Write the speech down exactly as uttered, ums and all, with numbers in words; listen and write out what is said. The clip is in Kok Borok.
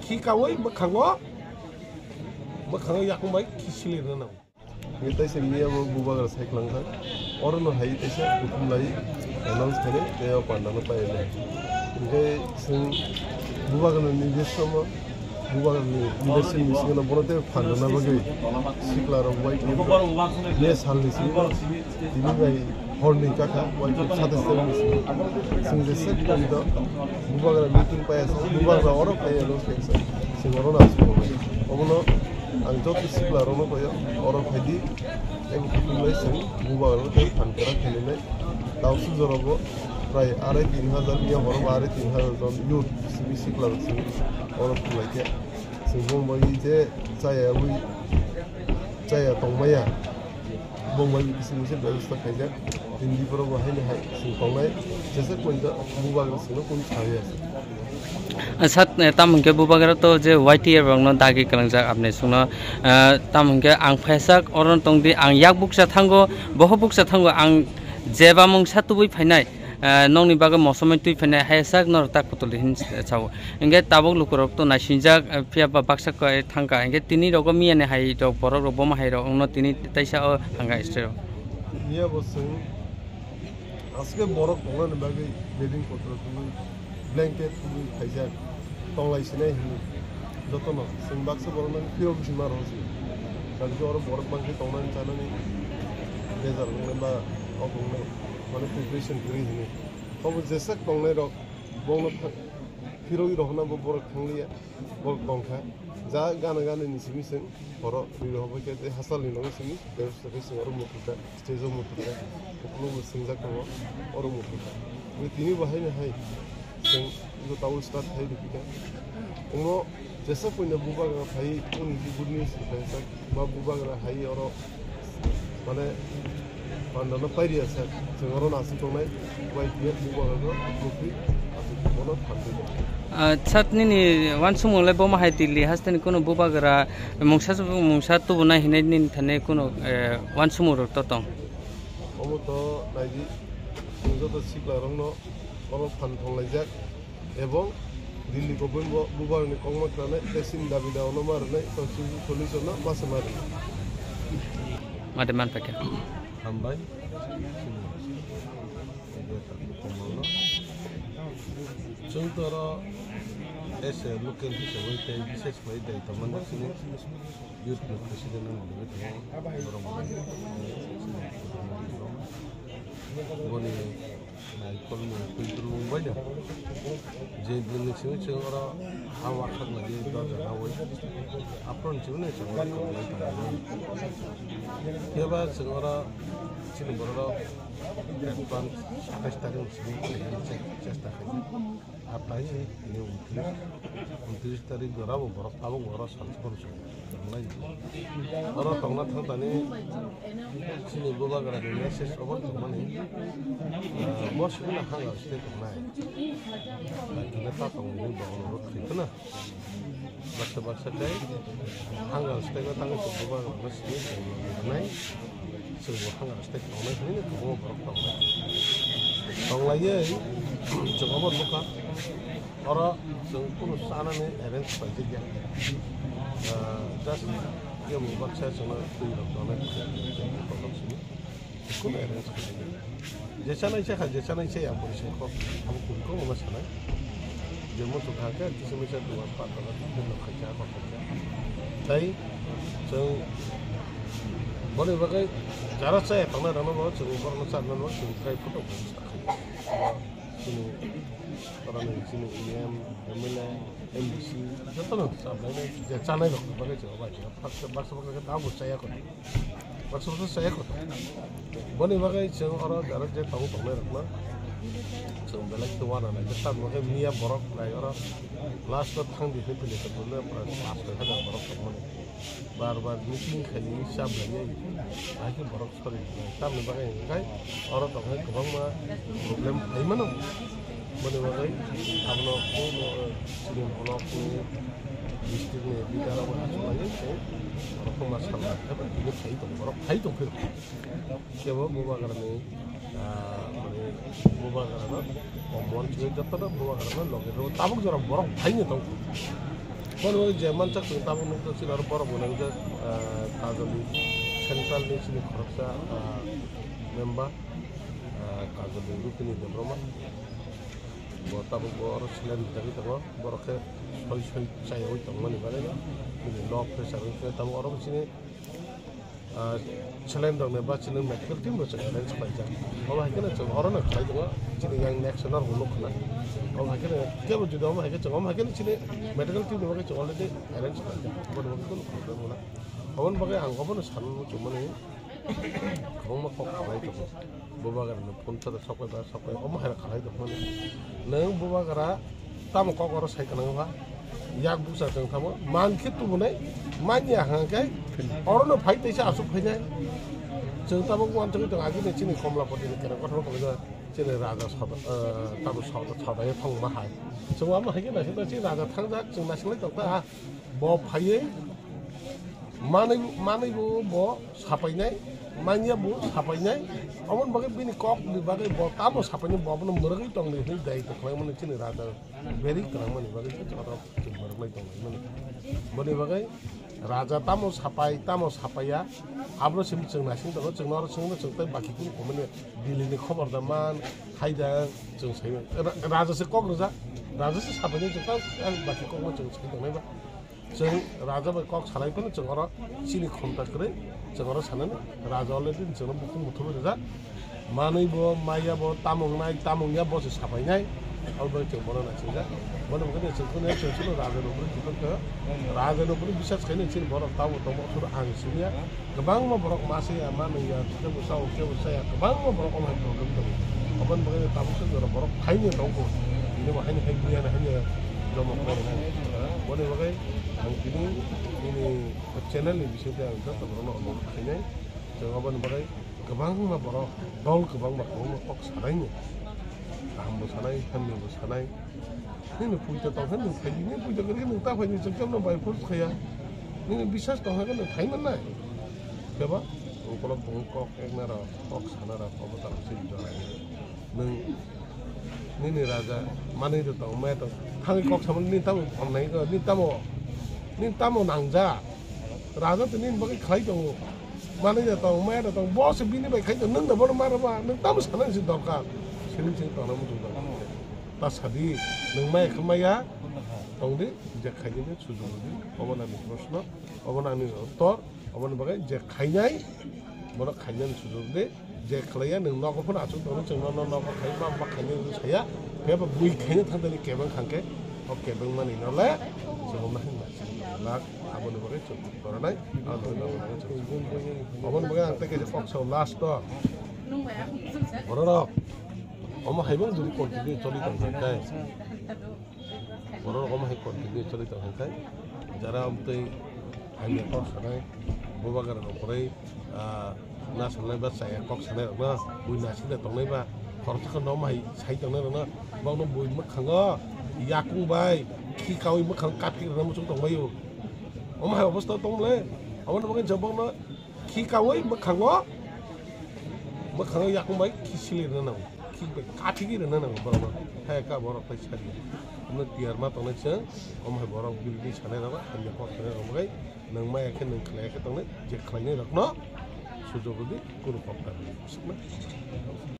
Khi kawi mwkhango, mwkhango yakung bai khi silirna nango. Hingke taisa miya bo bubagra sai khlangkha. Oro no hai taisa kuthum lai announce khainai tei o panda no pai nai. Hingke chwng bubagra ni nirdesh samo, bubagra ni nirdesh ni bisingo no bono tei phan rwna bagwi sikla rok bai khe ye sal ni simi tini bai hor ni kaka bai khe sate sal ni simi. Chwng je sek tong do bubagra meeting pai asa, bubagra oro pai announce khaisa. Chwng oro na simo. Obono ang joto sikla rokno koi o, oro phaidi, tei bo kutung lai chwng bubagra tei phan kwrak khainai. Tausu jora bo prai arai tin hajar, miya horo bo arai tin hajar jon youth simi sikla rok simi oro thung lai khe. Chwng bo bai je chaya wi chaya tongmaya. Bongbai bisingo se bebostha khaijak. Tini borok bo haino hai sing tongnai. Jesa pointa bubagra sino kun sawi asa. Sat, eh, tam hwnkhe bubagra to je Y T A rokno dagi kwlangjak apni sungno, eh, tam hwnkhe ang phaisak oro tongdi ang yak bukcha thango, boho bukcha thango ang jeba mungsa tubui phainai. Eh, nokni bagwi mosomwi twi phainai hai sak norok tak kutuldi hin sao. Hingke tabuk lukurok to naisingjak, eh, phiya ba baksa koi thangka. Hingke tini rogo miyani hai rok borok rok boma hai rok wngno tini taisa o thangka stre rok. Miya bo chwng aswk borok tongnani bagwi bedding kotoro tubui blanket tubui khaijak tonglai sinai hinwi jotono chwng baksa borokno phirok bisi ma rw si. Kaisa oro borok bangkhe tongnani chanani bejal wngnai ba kok wngnai. Mane preparation kwrwi hwnwi. Obo jeswk tongnai rok, bongno tha-, phirogwi rohorna bo borok thangliya, borok tongkha. Ja gana gana ni simi seng, borok rwi rohorbai khe tei hachal ni logi simi, tei sokhe seng oro muthukha, stage o muthukha, ukulok bo swngjak tongo, oro muthukha. Bo tini bo haino hai, seng, bo tabuk start khai rwphikha. Omo jesa puina bubagra phai, uni good news phai sak, ba bubagra hai oro, mane, pandano pairiya sak, chwng oro nasing tongnai, bai biya bubagra no mukti, aswk bono thanti. Ah, chat nini wansukmung le boma hai Delhi hasteni kuno bubagra mungsa, mungsa tubunai hinai nini thani kuno, eh, wansukmung rok to tong. Omo to naidi, chwng joto sikla rokno oro phan thanglaijak. Ebong Delhi government bo bubagrani kokma kwnanai tei chini dabi dawa no ma rwnai, constitution solution no ma se ma rwnai. Mate man paikha. Hambai. Chwng to oro as a local hisabai tei bises khlai daitwmani chini youth ni president wngwi tongo. Borok boni Naikolmung, kuikolmung bai da. Je din ni simi chwng oro ha wakhak lagi dorja nawi. Apron chwng ni chwng oro kwlai tongo. Phiya ba chwng oro chini borok rok advance satais tarik ni simi chesta khai. Atai ni untris, untris tarik jora bo borok tabuk oro sal sal se tonglai. Oro tongna thang tani chini bubagra ni message obo tongmani, ah, bo sini na hanga site tongnai. Kina ta tongmani bo onurot khaikha na. Baksa baksa khe hanga site ko tangwi bubagra no sini tongnai. Chwng bo hanga site tongnai hinwi no kwbangma borok tongnai. Tonglaiwi chwng obo nukha. Oro chwng kunu chanani arrange khlaijak ya. Ah, just kebo baksa chwngno twi rok donai kunu arrange khlaijak ya. Je chanai chakha, je chanai chaya bwrwi songkho abo kubui kok ma sanai. Je muchung kha khe kisa misa dugar pat dagar khaikha, kok khaikha. Tai chwng boni bagwi jara chaya tongnai rokno bo chwng borokno charwna no chwng try photo bo sakha. Chini, oro ni chini E M, M L A, M D C, jotono chaplainai, je chanai rokni bagwi chwng bai baksa baksa khe tabuk chaya kho. Baksa baksa chaya kho. Boni bagwi chwng oro direct je tongo tongnai rokno chwng belai khe uananai khe, tamni bagwi miya borok nai oro last o thangdi hinwi tongdi, paanch soi hajar borok tongmani. Bar bar meeting khainwi chap lainai, hai khe borok sori tongnai. Tamni bagwi hwnkhai oro tongkhe kwbangma problem phai mano. Boni bagwi abono chini block ni district ni leader rok achuk laiwi tei borok ma salna khe bai tini phai tong, borok phai tong phiro. Kebo bubagra ni, ah, mane bubagra no, komon chini joto no bubagra no loge rw tabuk jora borok phai ni tong. Bono je mansak chwng tabuk nukjak chini oro borok bo nangjak, ah, Kajoli Central ni chini khoroksa, ah, member, ah, Kajoli Rupini Debbarma. Bo tabuk bo oro saline rijagwi tongo, borok khe soi soi chaywi tongmani bagwi no bini nok pressure wngkhe tabuk oro bo chini ah, saline rok ni ba chini medical team rok chwng arrange khlaijak. Omo hai kheno chwng oro no khlai tongo, chini yang next no rw nuk khna. Omo hai kheno kebo jodi omo hai khe chwng omo hai kheno chini medical team ni bagwi chwng already arrange khlaijak. Obo ni bagwi kunu problem wngya. Obo ni bagwi ang obo no sanwi muchung mani kwbangma kok khlai tongo. Bubagra no phone sa sok pai ba sok pai omo hai khlai tong mani. Nwng bubagra tamo kok oro sai kanang ba. Yak busa chwng tamo man khe tubunai manya hang khe oro no phai teisa asuk phainai. Chwng tamo wan thangwi tong agi ni chini Komlapati ni kereng kothoma khlai chini raja soda, eh, tamo soda soda ye thong ma hai. Chwng omo hai khe naising chini raja thangjak chwng naising lai tong ta. Bo phaiwi manwi, manwi bo, bo sapainai, manya bo sapainai, omo ni bagwi bini kok ni bagwi bo tamo sapainai, bo abono mwrwgwi tongdi hwnwi dai tongkhlaimani chini raja beri kwrwngmani bagwi khe joto chwng mwrwklai tonglaimani. Boni bagwi raja tamo sapai, tamo sapaiya, abro simi chwng naising tongo, chwng noro chwngno chwng tei baki kunu komani Delhi ni khobor da man, hai da chwng sai, ra-, raja se kok rwjak, raja se sapainai chwng tamo baki kokno chwng sai tongnai ba. Chwng raja bai kok salai phano chwng oro chini khumta kwrwi chwng oro sanani raja already chwngno bukhuk muthubwi rijak. Manwi bo, maya bo, tamo wngnai, tamo wngya bo se sapainai. Abo bai chwng bono naisijak. Bono bwkhani chwng kheno chwng chwngno raja ni upori depend kha. Raja ni upori bisas khaino chini borok tamo tongma suru ang simiya. Kwbangma borok masa ya, ma nung ya, kebo sao, kebo saya, kwbangma borok omo hai problem tongo. Aboni bagwi tabuk se jora borok phaini tongo. Bini bo haini hai buya na haini jomo khlai nai. Boni bagwi ang tini nini channel ni bisingtwi ang joto borokno onurod khainai. Chwng aboni bagwi kwbangma borok, dol kwbangma, kwbangma kok sanaini. Kaham bo sanai, hamya bo sanai. Nini puita tong khe nwng phai di, nini puita kwrwi khe nwng ta phai di, chwng khe nwng bai force khaya. Nini bisas tong khe nwng phai mannai. Khe ba? Ukolok tong kok ekna rok, kok sana rok, obo ta se jora. Nwng nini raja, manwi rok tong, maya tong, thangwi kok samani nini tamo phamnai khe, nini tamo, nini tamo nangja. Raja to nini bagwi khlai tongo. Manwi da tong, maya da tong, bo se bini bai khai tong, nwng da bono ma rwma, nwng tamo sana se dorkar. Sini sini tongna muchung tong. Ta sadi, nwng maya khe maya, tong di, je khai di, sujuk di, obo nani proshno, obo nani uttor, obo ni bagwi je khainai, bono khainani sujuk di, je khlaiya nwng nogo phano achuk tongno, chwng nono nogo khai, ma ma khainai wngwi saya, phiya ba bui khaina thang thani kebeng khang khe, o kebeng mani no le, chwng ma hin ma chwng lak, aboni bagwi chwng. Koronai, ang nokni bagwi chwng. Aboni bagwi ang tei kaisa kok sao last o. Bororok, omo hai bang jodi continue choli tong kha khe. Bororok omo hai continue choli tong kha khe. Jara amtwi hamya kok sanai, bubagra rok kwrwi, ah, na sanai ba chaya kok sanai rokno, bui na sida tongnai ba, khoroksa khe no omo hai sai tongnai rokno, bokno bui mwkhango, yakung bai, khi kaui mwkhang kaphik rwna muchung tongbaio. Omo hai obostha tong le, aboni bagwi chwng bokno khi kaui mwkhango, mwkhango yakung bai khi sili rwna nango, khi bai kaphigwi rwna nango borokno. Hai ka borok tai sadi. Omo tiyar ma tongnai chwng, omo hai borok bini sanai rok, hamya kok sanai rok bai, nwng maya khe nwng khlaiya khe tongnai, je khlainai rokno sujok rwdi, kunu kok ta rwdi.